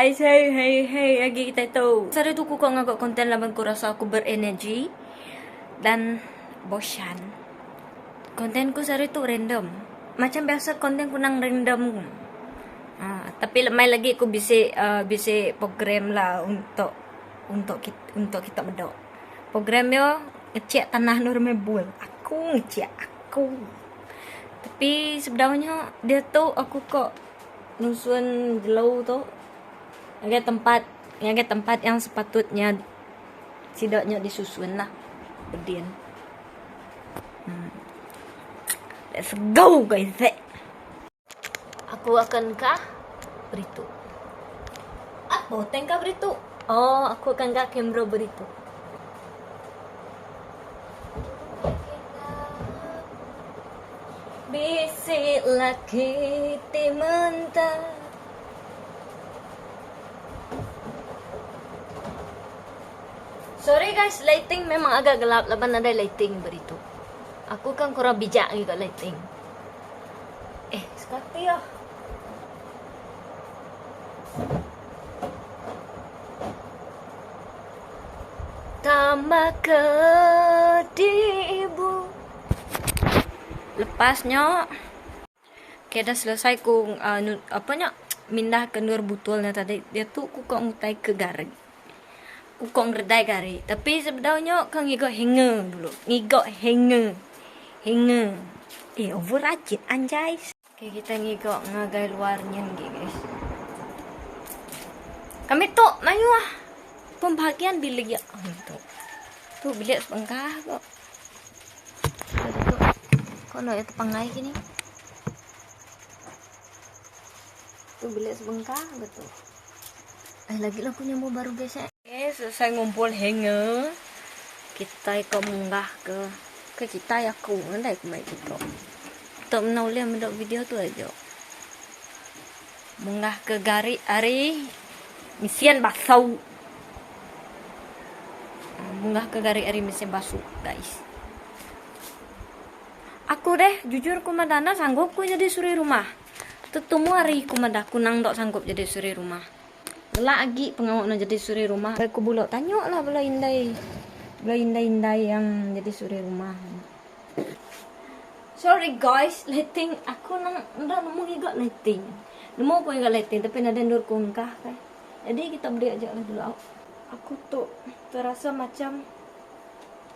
guys, hey hey hey agi kitai tu. Sehari tu ku ka ngaga konten laban ku rasa aku berenergi dan bosan. Konten ku sehari tu random. Macam biasa konten ku nang random. Ha, tapi lemai lagi ku bisi uh, bisi program lah untuk untuk kita, untuk kita meda. Program yo ngecek tanah endur meh bul. Aku ngecek aku. Tapi sebedau nya diatu aku ka nusun jelu tu ngagai tempat ngagai tempat yang sepatutnya sida nya disusun lah bedin. Hmm. Let's go guys. Aku akan ka beritu. Apa tengka beritu? Oh, aku akan ka kamera beritu. Bisi laki ti menta. Sorry guys, lighting memang agak gelap laban nadai lighting beritu. Aku kan kurang bijak ngiga lighting. Eh, sekati ah. Tambah ke dibu. Lepas nya okay dah selesai ku uh, apa nya mindah ke endur butul nya tadi diatu ku ka ngutai ke gari. Ku ka ngeredai gari tapi sebedau nya ka ngiga hanger dulu. Ngiga hanger. Hanger. Eh over rajin anjay. Okay kita ngiga ngagai luar nyin agi guys. Kami tu mayuh pembahagian bilik tu. Tu bilik sebengkah ko. Ko enda iya tepangai kini. Tu bilik sebengkah ga tu. Eh lagi lah aku nyambung baru guys eh. Okay, selesai ngumpul hanger. Kitai ka munggah ke ke kitai aku ndai ku mai kita. Tok mena ulih meda video tu aja. Munggah ke gari ari mesin basu. Munggah ke gari ari mesin basu guys. Aku deh jujur ku madah enda sanggup ku jadi suri rumah. Tetumu ari ku madah ku nang enda sanggup jadi suri rumah. Lelak agi pengawa ne jadi suri rumah. Ku bula tanya lah bala indai bala indai-indai yang jadi suri rumah. Sorry guys, lighting aku nang enda nemu ngiga lighting. Nemu aku ngiga lighting tapi nadai endur ku engkah kai. Jadi kita beli aja lah dulu au. Aku tu terasa macam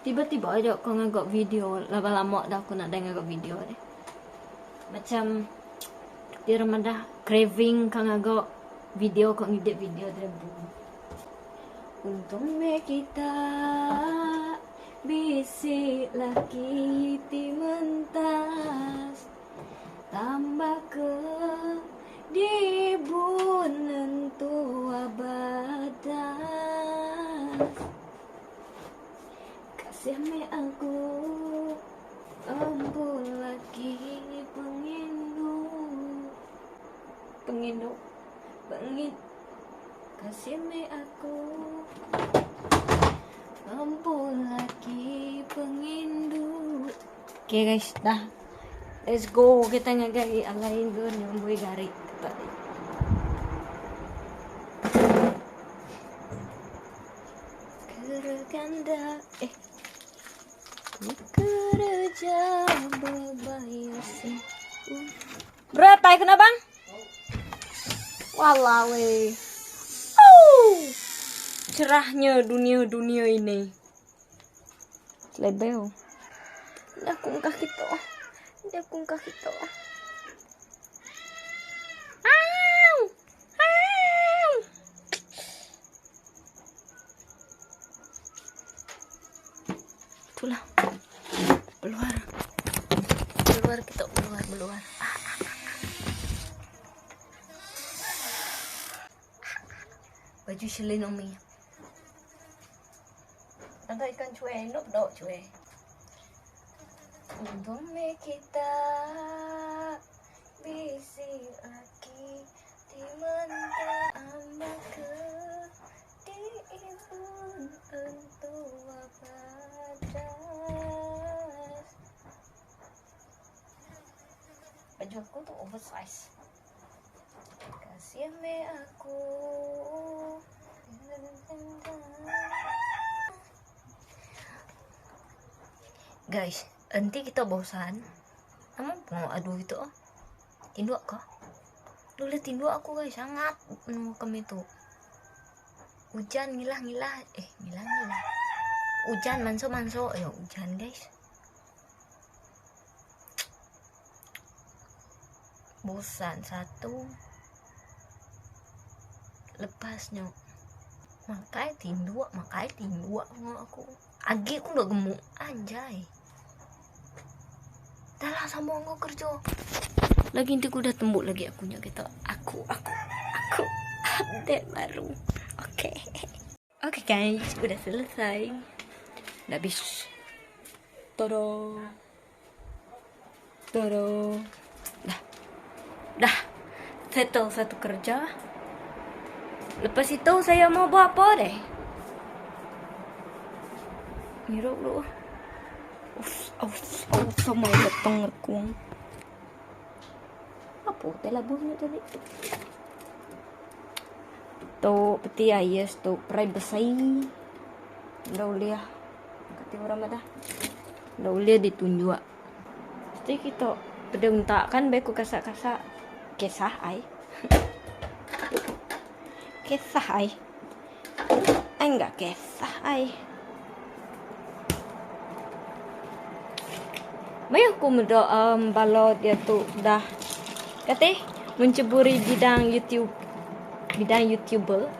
tiba-tiba aja aku ngaga video laban lama dah aku nadai ngaga video deh. Macam ti remadah craving ka ngaga video ka ngedit video deh. Untung meh kita Bisi laki ti mentas Tambah ke dibun nentu abadas Kasih meh aku empu laki pengindu Pengindu Pengin Kasih meh aku Empu laki pengindu. Okay guys, dah. Let's go kita ngagai alai endur nyumbui gari tadi. Kereganda eh ku kerja bebayar sih. Berat tai kena bang? Walau eh. Oh. Cerahnya dunia-dunia ini. Lebel. Dah kungkah kita. Dah kungkah kita. Au! Au! Itulah. Keluar. Keluar kita keluar keluar. Baju Shelin Umi. Ada ikan cuek, nuk dok cuek. Untung meh kita bisi laki ti menta amba ke diibun entua badas. Baju aku tu oversize. Kasih meh aku. Guys, enti kita bosan, nama pengawa adu itu oh. Tinduk ka? Dulu tinduk aku guys, sangat menua kami tu. Ujan ngilah-ngilah, eh ngilah-ngilah. Ujan manso-manso, ya ujan guys. Bosan satu lepasnya makai tinduk makai tinduk enggau aku agi ku enda gemuk anjai dah lah sambung enggau kerja lagi enti ku udah tembu lagi aku nya kita aku aku aku update baru okay okay guys udah selesai dah habis tada Tada. Dah. Dah. Settle satu kerja. Lepas itu saya mau buat apa deh? Ngirup dulu. Uff, uff, uff, sama datang rekung. Apa hotel labuhnya tadi? Tu peti ayas tu privacy. Enda ulih. Kati orang madah. Enda ulih ditunjuk. Mesti kita peda untak kan bai ku kasak-kasak. Kisah ai. Kisah ai. Ai enggak kisah ai. Mayuh ku meda um, bala diatu dah kati menceburi bidang YouTube bidang YouTuber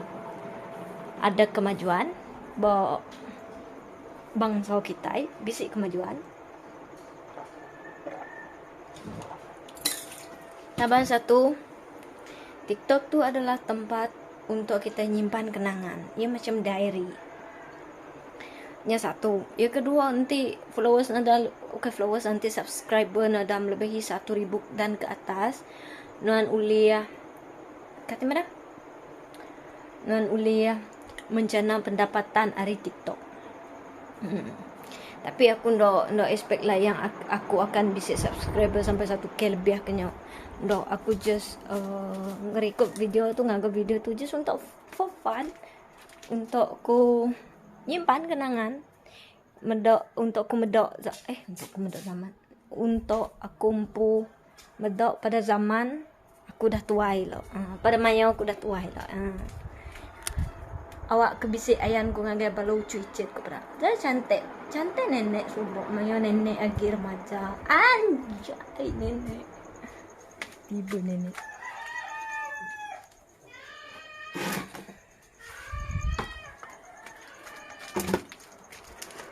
ada kemajuan ba bangsa kitai bisi kemajuan. Laban satu TikTok tu adalah tempat untuk kitai nyimpan kenangan. Iya macam diary. Nya satu. Iya kedua enti followers ne da bukan followers enti subscriber ne da melebihi 1000 dan ke atas nuan ulih kati madah Nuan ulih menjana pendapatan ari TikTok. Tapi aku enda enda expect lah yang aku akan bisi subscriber sampai 1k lebih ke nya. Enda aku just uhh ngerecord video tu ngaga video tu just untuk for fun. Untuk ku nyimpan kenangan meda untuk ku meda eh untuk ku meda zaman untuk aku empu meda pada zaman Aku dah tuai ila. Aaa pada maya aku dah tuai ila. Aaa awak ke bisi ayan ku ngagai bala uchu icit ku peda. Dah cantik. Cantik nenek suba maya nenek agi remaja. Anjai nenek. Tiba nenek.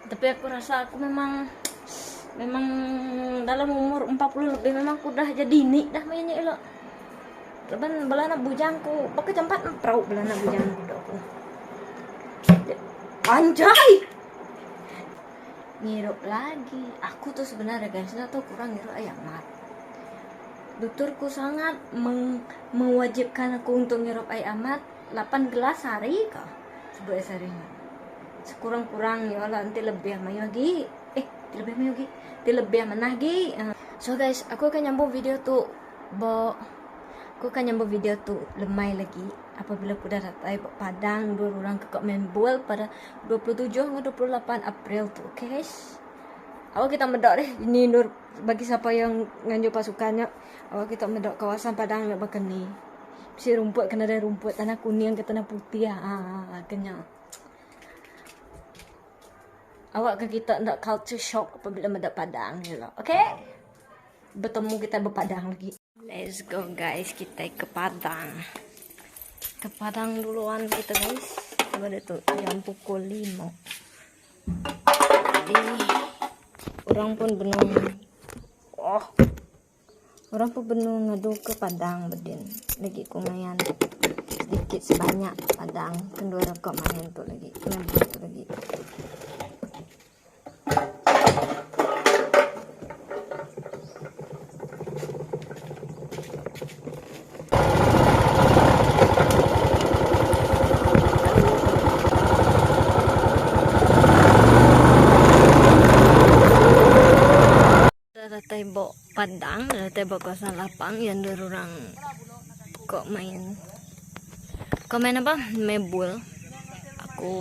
Tapi aku rasa aku memang memang dalam umur 40 lebih memang aku dah jadi ni dah maya nya ila. Laban bala anak bujang ku baka jampat emprau bala anak bujang ku dok ku. Anjay. Ngirup lagi. Aku tu sebenarnya guys, enda tau kurang ngirup ai amat. Doktor ku sangat meng mewajibkan aku untuk ngirup ai amat 8 gelas sehari ka sebut iya sehari nya. Sekurang-kurang iya lah enti lebih mayuh agi eh enti lebih mayuh agi enti lebih manah agi. So guys aku akan nyambung video tu ba aku akan nyambung video tu lemai lagi apabila aku dah datai ba padang endur orang ke ka main bol pada 27 enggau 28 April tu okay guys. Awak kita meda deh ini endur bagi sapa yang nganjung pasukan nya awak kita meda kawasan padang nya baka ni. Bisi rumput ke nadai rumput tanah kuning ke tanah putih aaa ke nya. Awak ke kita enda culture shock apabila meda padang nya ila okay. Betemu kita bepadang lagi. Let's go guys kita ke padang. Ke padang duluan kita guys. Coba deh tu jam pukul 5. Jadi orang pun benung oh Orang pun benung ngadu ke padang bedin lagi ku mayan sedikit sebanyak padang kendua reka main tu lagi main bol tu lagi. Datai ba padang, datai ba kawasan lapang iya endur orang ko main. Komen apa? Mebul. Aku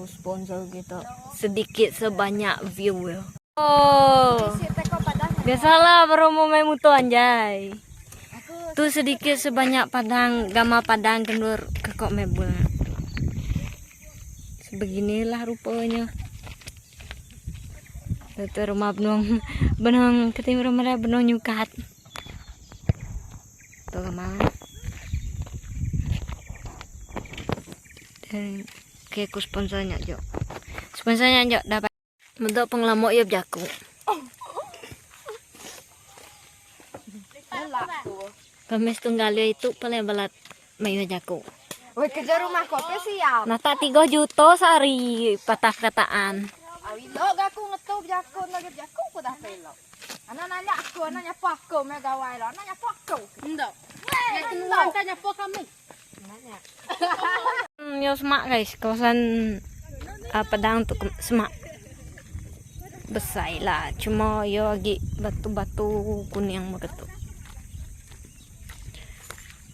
sponsor gitu. Sedikit sebanyak view ya. Oh. Biasalah baru mau main mutu anjay. Tu sedikit sebanyak padang gama padang kendur kekok mebul. Sebeginilah rupanya. Itu rumah benung benung ketim rumah benung nyukat. Tu rumah. Dan okay, aku sponsornya jo. Sponsornya jo dapat. Meda pengelama iya bejaku. Kemis tunggal iya itu paling balat mayuh jaku. Weh kerja rumah kopi siap. Nata 3 juta sehari patah perkataan. Awilo ga aku ngetu bejaku enda agi bejaku ku dah pelo. Anak nanya aku anak nyapa aku meh gawai lo anak nyapa aku. Enda. Ngai kenuan ka nyapa kami. Yo semak guys, kawasan uh, pedang tu semak. Besai lah, cuma yo agi batu-batu kuning begitu.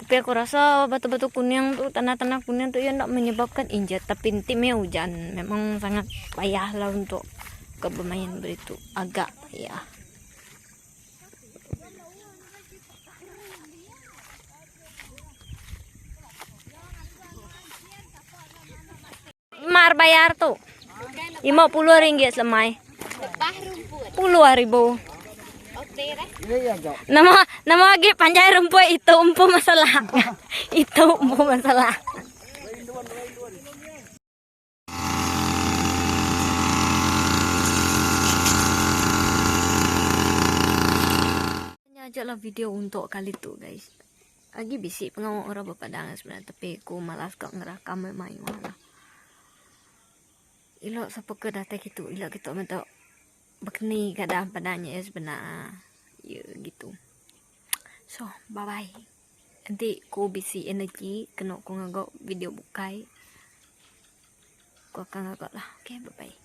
Tapi aku rasa batu-batu kuning tu, tanah-tanah kuning tu ya ndak menyebabkan injet, tapi nanti me hujan memang sangat payah lah untuk ke bermain begitu, agak payah. Mar bayar tu. 50 ringgit selemai. Puluh ribu. Nama nama lagi panjai rumput itu empu masalah. itu empu masalah. Nya aja lah video untuk kali tu guys. Agi bisi pengawa orang bepadang sebenarnya tapi aku malas ka ngerakam mayuh lah. Ila sapa ke datai kitu ila kitu meda bekeni keadaan padang nya sebenar. Ya gitu. So bye bye. Enti ku bisi energy kenu ku ngaga video bukai ku akan ngaga lah. Okay bye bye.